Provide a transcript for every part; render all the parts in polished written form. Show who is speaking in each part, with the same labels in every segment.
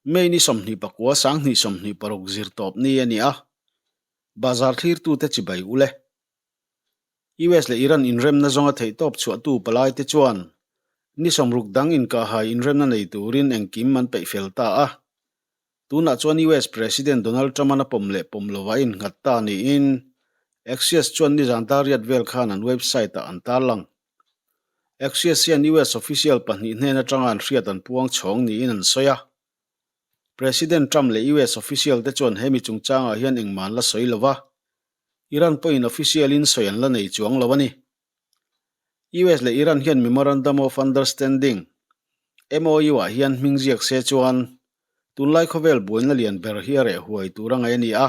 Speaker 1: May ni 29 2026 zirtawp ni a ni a, bazar thlirtute chibai u le. US leh Iran inremna zawnga theihtawp chhuahtu palaite chuan ni 60 dang inkahhai inremna nei turin engkim an peih fel ta a. Tunah chuan US President Donald Trump-a'n a pawm leh pawm lovah a innghat ta niin Axios chuan nizan dar riat vel khan an website-ah an tarlang. Axios hian US official pahnih hnen atanga an hriat an puang chhawng niin an sawi a. President Trump leh US official te chuan hemi chungchangah hian engmah an la sawi lo va, Iran pawhin official in sawi an la nei chuang lo a ni. US leh Iran hian Memorandum of Understanding, MOU, ah hian hming ziak se chuan tunlai khawvel buaina lian ber hi a reh huai tur a ngaih a ni a.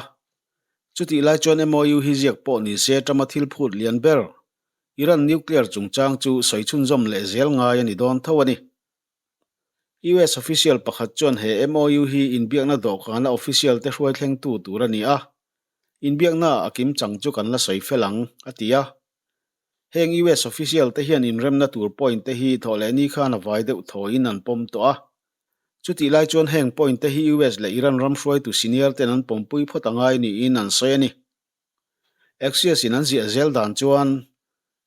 Speaker 1: Chutih lai chuan MOU hi ziak pawh ni se Trump-a thil phut lian ber Iran nuclear chungchang chu sawi chhunzawm leh zel ngai a ni dawn tho a ni. US official pakhat chuan he MOU hi inbiakna dawhkana official te hruai thlengtu tur a ni a, inbiakna a kim chang chu kan la sawi fel ang, a ti a. Heng US official te hian inremna tur point te hi thawh leh ni khan a vai deuh thawiin an pawm tawh a. Chutih lai chuan heng point te hi US leh Iran ram hruaitu senior ten an pawmpui phawt a ngai niin an sawi a ni. Axios in an ziah zel dan chuan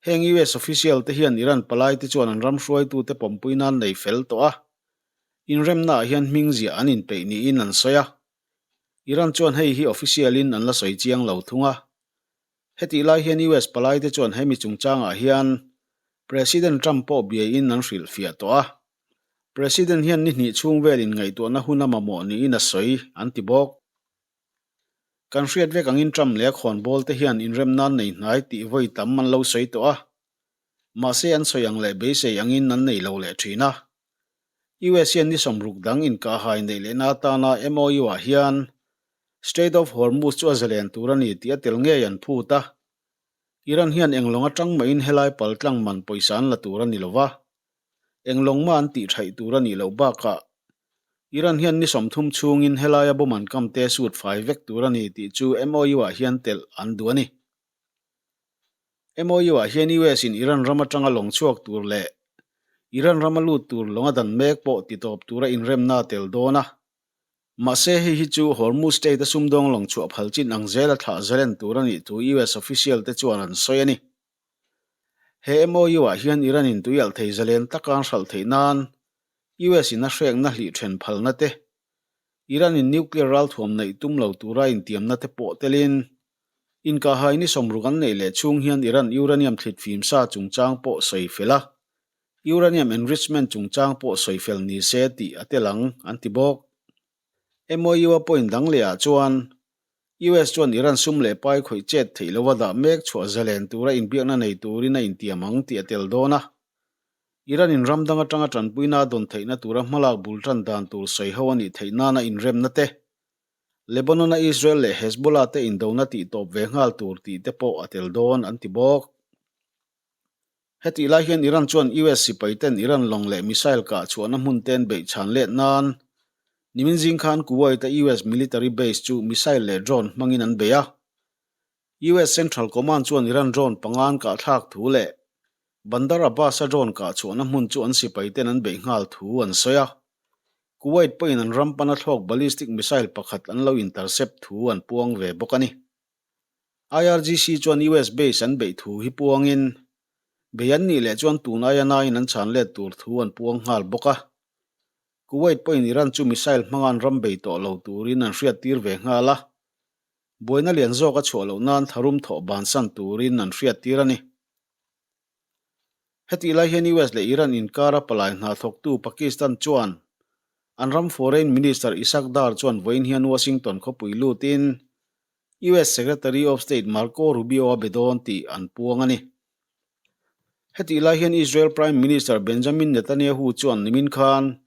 Speaker 1: heng US official te hian Iran palai te chuan an ram hruaitu te pawmpui nan nei fel tawh a, inremna ah hian hming ziah an inpeih niin an sawi a. Iran chuan hei hi official in an la sawi chiang lo thung a. Hetih lai hian US palai te chuan hemi chungchang ah hian President Trump pawh biaiin an hrilhfiah tawh a. President hian ni hnih chhung vel in ngaihtuahna hun a mamawh niin a sawi an ti bawk. Kan hriat vek angin Trump leh a khawnbawl te hian inrem nan nei hnai tih vawi tam an lo sawi tawh a, mahse an sawi ang leh beisei angin an nei lo leh thin a. US hian ni 60 dang inkahhai neih lehna atana MOU ah hian Strait of Hormuz chu a zalen tur a ni tih a tel ngei an phut a. Iran hian eng lawng atang mahin helai paltlang man pawisa an la tur a ni lo va, Eng lawng mah an tih thaih tur a nih loh bakah Iran hian ni 30 chhungin helaia bomb an kam te sut fai vek tur a ni tih chu MOU-ah hian telh an duh a ni. MOU-ah hian US in Iran ram atanga lawng chhuak tur leh Iran rama lut tur lawng a dan mek pawh titawp tura inremna a tel dawn a. Mahse hei hi chu Hormuz Strait a sumdawng lawng chhuah phal chin ang zela thlah zalen tur a nih thu US official te chuan an sawi a ni. He MOU-ah hian Iran-in tuialh thei zalen taka an hralh theih nan US-in a hrekna hlih then phalna te, Iran-in nuclear ralthuam neih tum lo tura intiamna te pawh telin, inkahhai ni 60 an neih leh chhung hian Iran uranium thlit fim sa chungchang pawh sawi fel a, uranium enrichment chungchang pawh sawi fel ni se tih a tel ang, an ti bawk. MOU-a point dang lehah chuan US chuan Iran sum leh pai khawih chet theih lova dah mek chhuah zalen tura inbiakna nei turin a intiam ang tih a tel dawn a. Iran-in ram dang atanga tanpuina a dawn theihna tura hmalak bul tan dan tur sawi ho a nih theih nana inremna te, Lebanon-a Israel leh Hezbollah te indona tih tawp ve nghal tur tih te pawh a tel dawn an ti bawk. Hetih lai hian Iran chuan US sipai ten Iran lawng leh missile kah chhuahna hmun ten beih chhan let nan nimin zing khan Kuwait a US military base chu missile leh drone hmangin an bei a. US Central Command chuan Iran drone panga an kah thlak thu leh Bandar Abbas a drone kah chhuahna hmun chu an sipai ten an beih nghal thu an sawi a. Kuwait pawhin an ram pana thlawk ballistic missile pakhat an lo intercept thu an puang ve bawk a ni. IRGC chuan US base an beih thu hi puangin, bei an nih leh chuan tun aia nain an chhan let tur thu an puang nghal bawk a. Kuwait pawhin Iran chu missile hmanga an ram bei tawh lo turin an hriattir ve nghal a, buaina lian zawk a chhuah loh nan tharum thawh bansan turin an hriattir a ni. Hetih lai hian US leh Iran inkara palai hna thawktu Pakistan chuan an ram Foreign Minister Ishaq Dar chuan vawiin hian Washington khawpui lutin US Secretary of State Marco Rubio a be dawn tih an puang a ni. Hetih lai hian Israel Prime Minister Benjamin Netanyahu chuan nimin khan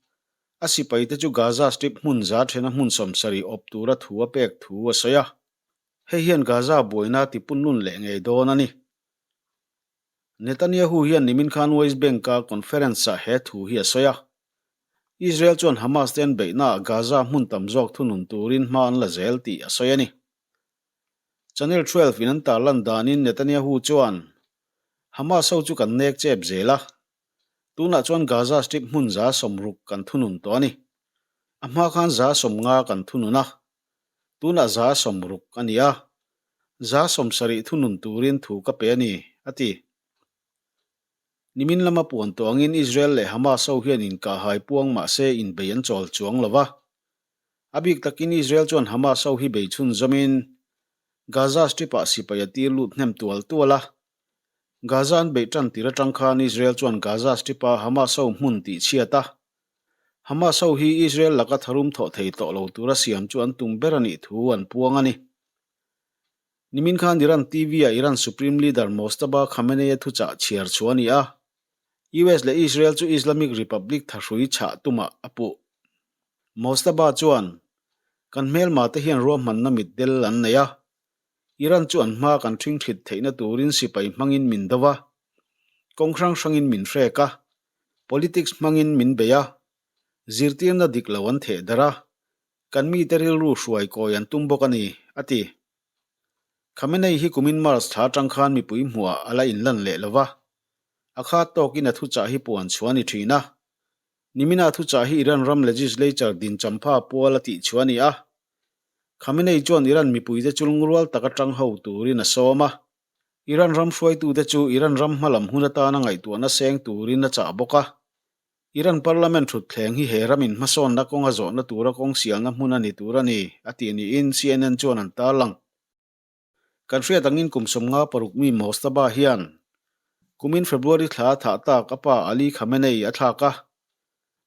Speaker 1: a sipaite chu Gaza Strip hmun za thena hmun 70 awp tura thu a pek thu a sawi a, hei hian Gaza buaina tipunnun leh ngei dawn a ni. Netanyahu hian nimin khan West Bank-a conference-ah he thu hi a sawi a. Israel chuan Hamas te an beihnaah Gaza hmun tam zawk thunun turin hma an la zel tih a sawi a ni. Channel 12 in an tarlan danin Netanyahu chuan, Hamas ho chu kan nek chep zel a, tunah chuan Gaza Strip hmun 60% kan thunun tawh a ni. A hma khan 50% kan thunun a, tunah 60% a ni a, 70% thunun turin thu ka pe a ni, a ti. Nimin lama puan tawh angin Israel leh Hamas ho hian inkahhai puang mah se inbei an chawl chuang lo va. A bik takin Israel chuan Hamas ho hi bei chhunzawmin Gaza Strip-ah sipai a tir lut hnem tual tual a. Gaza an beih tan tir atang khan Israel chuan Gaza Strip-a Hamas ho hmun tih chhiat a. Hamas ho hi Israel laka tharum thawh thei tawh lo tura siam chu an tum ber a nih thu an puang a ni. Nimin khan Iran TV-ah Iran Supreme Leader Mojtaba Khamenei-a thuchah chhiar chhuah a ni a, US leh Israel chu Islamic Republic thahrui chhah tumah a puh. Mojtaba chuan, Kan hmelma te hian ruahmanna mitdel an nei a, Iran chu an hma kan ṭhingṭhit theihna turin sipai hmangin min do a, kawng hrang hrangin min hrek a, politics hmangin min bei a, zirtirna dik lo an theh darh a, Kan mite rilru hruai kawi an tum bawk a ni, a ti. Khamenei hi kumin March thla atang khan mipui hmuhah a la inlan leh lo va, a khat tawkin a thuchah hi puan chhuah a ni thin a. Nimina thuchah hi Iran ram legislature din champha pual a tih chhuah a ni a. Khamenei chuan Iran mipuite chu lungrual tak atang ho turin a sawm a. Iran ram hruaitute chu Iran ram hmalam hun atana ngaihtuahna seng turin a chah bawk a. Iran Parliament thutthleng hi he ramin hmasawnna kawnga zawhna tura kawng sialna hmun a ni tur a ni, a tih niin CNN chuan an tarlang. Kan hriat angin kum 56 mi Mojtaba hian kumin February thla a thah tak a pa Ali Khamenei a thlak a.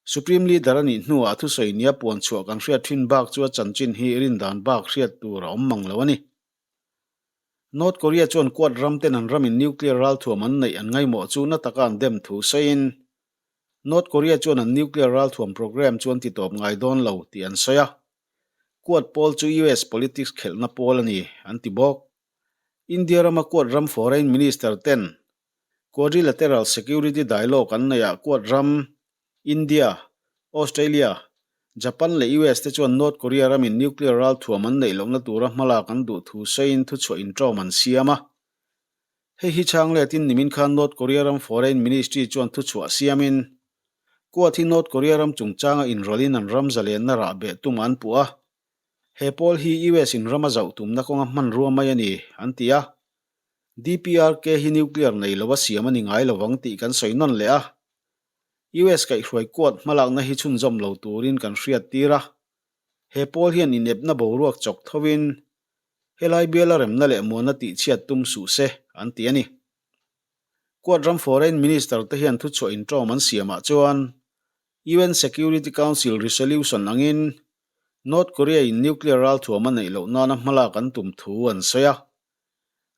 Speaker 1: Supreme Leader a nih hnuah a thusawi nia puan chhuah kan hriat thin bak chu a chanchin hi rindan bak hriat tur a awm mang lo a ni. North Korea chuan Quad ram ten an ramin nuclear ralthuam an neih an ngaimawh chu na taka an dem thu sawiin North Korea chuan an nuclear ralthuam program chu an titawp ngai dawn lo tih an sawi a. Quad pawl chu US politics khelhna pawl a ni an ti bawk. India rama Quad ram foreign minister ten Quadrilateral Security Dialogue an neihah Quad ram India, Australia, Japan leh US te chuan North Korea ramin nuclear ralthuam an neih lohna tura hmalak an duh thu sawiin thuchhuah inṭawm an siam a. Hei hi chhang letin nimin khan North Korea ram Foreign Ministry chuan thuchhuah siamin Quad hi North Korea ram chungchanga inrawlhin an ram zalenna rah beh tum an puh a. He pawl hi US in ram a zauh tumna kawnga hmanrua mai a ni, an ti a. DPRK hi nuclear nei lova siam a ni ngai lovang tih kan sawi nawn leh a. US kaihhruai Quad hmalakna hi chhunzawm lo turin kan hriat tir a. He pawl hian inepna boruak chawk thovin helai biala remna leh muanna tihchhiat tum suh se, an ti a ni. Quad ram Foreign Minister te hian thuchhuah inṭawm an siamah chuan UN Security Council resolution angin North Korea in nuclear ralthuam a neih loh nana hmalak an tum thu an sawi a.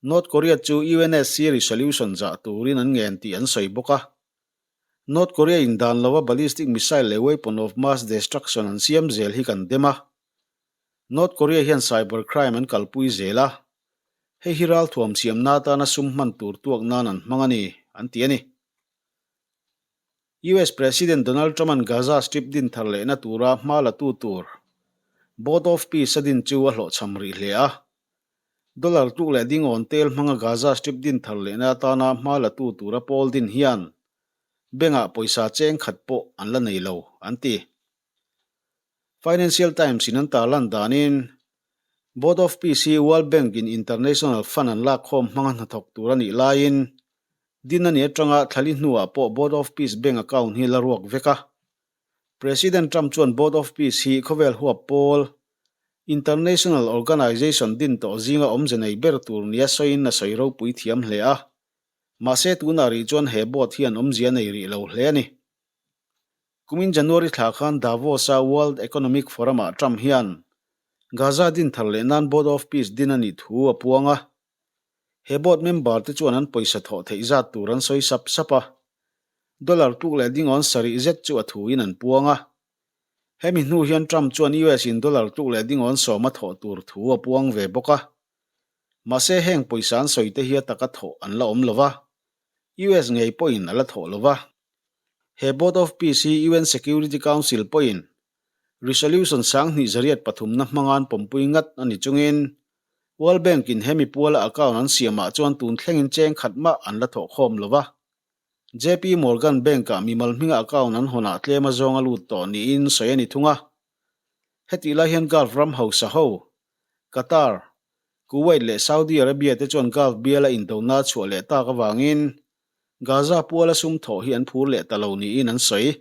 Speaker 1: North Korea chu UNSC resolution zah turin an ngen tih an sawi bawk a. North Korea in dan lova ballistic missile leh weapon of mass destruction an siam zel hi kan dem a. North Korea hian cyber crime an kalpui zel a, hei hi ralthuam siamna atana sum hman tur tuak nan an hmang a ni, an ti a ni. US President Donald Trump-a'n Gaza Strip din thar lehna tura hma la tu tur Board of Peace a din chu a hlawhchham rih hle a. Dollar tluk leh dingawn tel hmanga Gaza Strip din thar lehna atana hma la tu tura pawl din hian bank-ah pawisa cheng khat pawh an la nei lo, an ti. Financial Times in an tarlan danin Board of Peace hi World Bank in International Fund an lakkhawm hmanga hnathawk tur a nih laiin din a nih atanga thlali hnuah pawh Board of Peace bank account hi la ruak vek a. President Trump chuan Board of Peace hi khawvel huap pawl international organization din tawh zinga awmze nei ber tur nia sawiin a sawi ropui thiam hle a. Mahse tunah rih chuan he board hian awmzia nei rih lo hle a ni. Kumin January thla khan Davos-a World Economic Forum-ah Trump hian Gaza din thar leh nan Board of Peace din a nih thu a puang a. He board member te chuan an pawisa thawh theih zat tur an sawi sap sap a. Dollar tluk leh dingawn sarih zet chu a thuin an puang a. Hemi hnu hian Trump chuan US in dollar tluk leh dingawn sawm a thawh tur thu a puang ve bawk a. Mahse heng pawisa an sawi te hi a taka thawh an la awm lo va. US ngei pawhin a la thawh lo va. He Board of Peace hi UN Security Council pawhin Resolution 2803 na hmanga'n pawmpui ngat a ni chungin World Bank in hemi puala account an siamah chuan tun thlengin cheng khat mah an la thawhkhawm lo va. JP Morgan Bank ah mimal hminga account an hawnah tlem a zawng a lut tawh niin sawi a ni thung a. Hetih lai hian Gulf ram hausa ho, Qatar, Kuwait leh Saudi Arabia te chuan Gulf biala indona a chhuah leh tak avangin Gaza puala sum thawh hi an phur leh ta lo niin an sawi.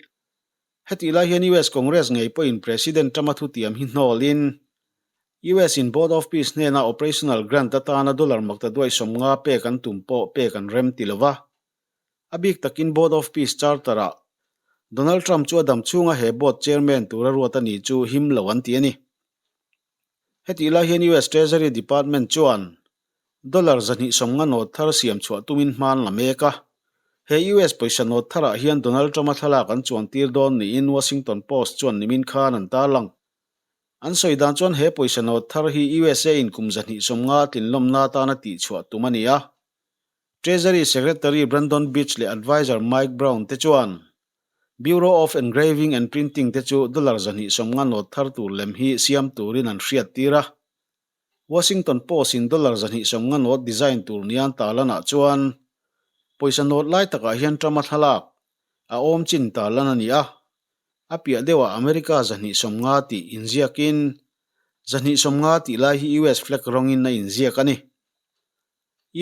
Speaker 1: Hetih lai hian US Congress ngei pawhin President Trump-a thutiam hi hnawlin US in Board of Peace hnena operational grant atana dollar makta duai 50 pek an tum pawh pek an rem ti lo va. A bik takin Board of Peace Charter-ah Donald Trump chu a dam chhunga he board chairman tura ruat a ni chu him lo an ti a ni. Hetih lai hian US Treasury Department chuan dollar 250 note thar siam chhuah tumin hman la mek a. He US pawisa note tharah hian Donald Trump-a thlalak an chuantir dawn niin Washington Post chuan nimin khan an tarlang. An sawi dan chuan he pawisa note thar hi USA in kum 250 tlinlawmna atana tihchhuah tum a ni a. Treasury Secretary Brandon Beach leh Adviser Mike Brown te chuan Bureau of Engraving and Printing te chu dollar 250 note thar tur lem hi siam turin an hriattir a. Washington Post in dollar 250 note design tur nian tarlanah chuan pawisa note lai takah hian Trump-a thlalak a awm chin tarlan a ni a. A piah deuhah America 250 tih inziakin 250 tih lai hi US flag rawngin a inziak a ni.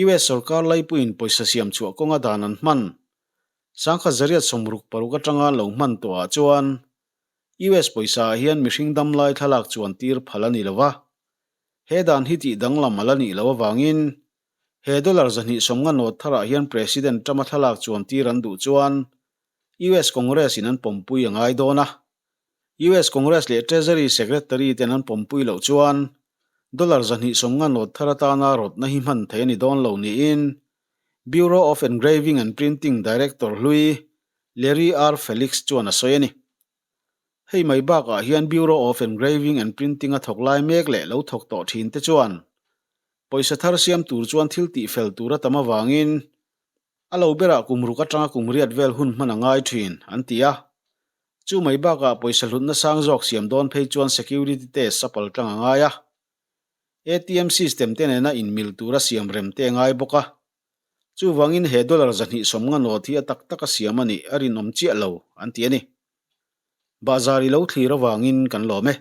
Speaker 1: US sorkar laipuiin pawisa siam chhuah kawnga dan an hman 1966 atanga lo hman tawhah chuan US pawisa ah hian mihring dam lai thlalak chuan tir phal a ni lo va. He dan hi tih danglam a la nih loh avangin he dollar 250 note tharah hian President Trump-a thlalak chuan tir an duh chuan US Congress in an pawmpui a ngai dawn a. US Congress leh Treasury Secretary ten an pawmpui loh chuan dollar 250 note thar atana rawtna hi hman theih a ni dawn lo niin Bureau of Engraving and Printing Director hlui Larry R. Felix chuan a sawi a ni. Hei mai bakah hian Bureau of Engraving and Printing a thawk lai mek leh lo thawk tawh thin te chuan pawisa thar siam tur chuan thil tihfel tur a tam avangin A lo berah kum ruk atanga kum riat vel hun hman a ngai thin, an ti a. Chu mai bakah pawisa hlutna sang zawk siam dawn phei chuan security test a pal tlang a ngai a. ATM system te nena inmil tura siam rem te a ngai bawk a. Chuvangin he dollar 250 note hi a tak taka siam a nih a rinawm chiah lo, an ti a ni. Bahzar i lo thlir avangin kan lawm e.